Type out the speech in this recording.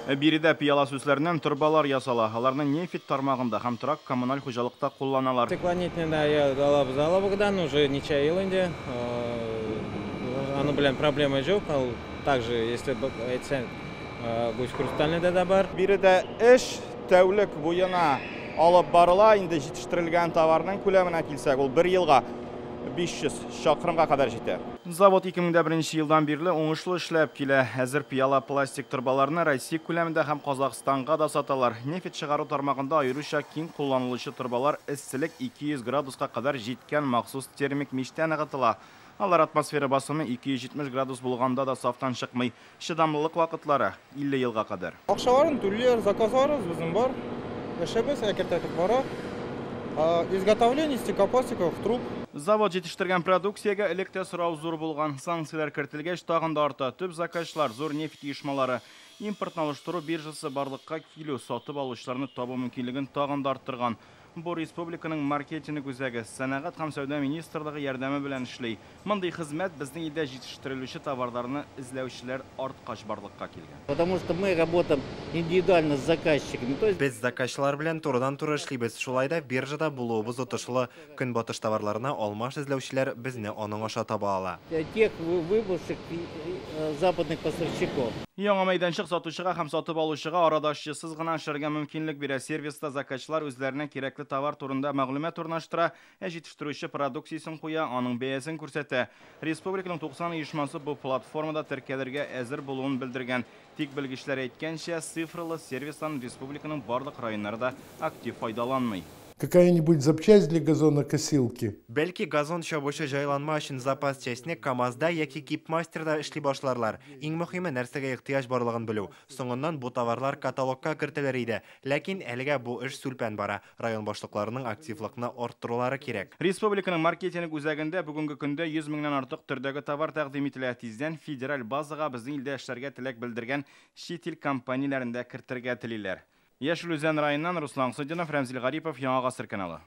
Биредә пыяла сүсләреннән торбалар ясала. Аларны нефть тармагында һәм торак коммуналь хуҗалыкта кулланалар. Стеклонитный алабыз Алабугадан уже ничә ел инде. Аның белән проблема юк. Ул также, если әйтсәң, гусь хрустальныйда да бар. Биредә эш тәүлек буена алып барыла. Инде җитештерелгән товарның күләменә килсәк, ул бер елга 500 чакрымга кадәр җитә. Завод 2001 елдан бирле уңышлы эшләп килә. Әзер пыяла пластик торбаларны Россия күләмендә һәм Казахстанга да саталар. Нефть чыгару тармагында аеруча киң кулланылучы торбалар эсселек 200 градуска кадәр җиткән махсус термик мичтә ныгытыла. Алар атмосфера басымы 270 градус булганда да сафтан чыкмый. Чыдамлылык вакытлары 50 елга кадәр. Акчаларын түлиләр, заказларыбыз безнең бар. Эшебез әкрен бара. Изготовление стеклопластиковых труб. Завод җитештергән продукциягә элек тә сорау зур булган. Санкцияләр кертелгәч тагын да арта. Төп заказчылар зур нефть оешмалары. Импортны алыштыру биржасы барлыкка килү сатып алучыларны табу мөмкинлеген тагын да арттырган. Бу республиканың маркетинг үзәге Сәнәгать һәм сәүдә министрлыгы ярдәме белән эшли. Мондый хезмәт безнең илдә җитештерелүче товарларны эзләүчеләр арткач барлыкка килгән. Потому что мы работаем индивидуально с заказчиками. То есть Без заказчылар белән турыдан-туры эшлибез. Шулай да биржада булуыбыз отышлы. Көнбатыш товарларына алмаш эзләүчеләр безне аның аша таба ала. Тех выбывших западных поставщиков. Яңа мәйданчык сатучыга һәм сатып алучыга арадашчысыз гына эшләргә мөмкинлек бирә. Сервиста заказчылар үзләренә кирәкле товар турында мәгълүмат урнаштыра, ә җитештерүче продукциясен куя, аның бәясен күрсәтә. Республиканың 90 оешмасы бу платформада теркәлергә әзер булуын белдергән. Тик белгечләр әйткәнчә, цифрлы сервистан республиканың барлык районнары да актив файдаланмый. Какая-нибудь запчасть для газонокосилки. Бәлки газон чабучы җайланма өчен запас частьне КАМАЗда яки Кипмастерда эшли башларлар. Иң мөһиме нәрсәгә ихтыяҗ барлыгын белү. Соңыннан бу товарлар каталогка кертелер иде. Ләкин әлегә бу эш сүлпән бара. Район башлыкларының активлыкны арттырулары кирәк. Республиканың маркетинг үзәгендә бүгенге көндә 100 меңнән артык төрдәге товар тәкъдим ителә. Тиздән федераль базага безнең илдә эшләргә теләк белдергән чит ил компанияләрен дә кертергә телиләр. Яшел Үзән районыннан Руслан Садинов, Рәмзил Гарипов, Яңа Гасыр каналы.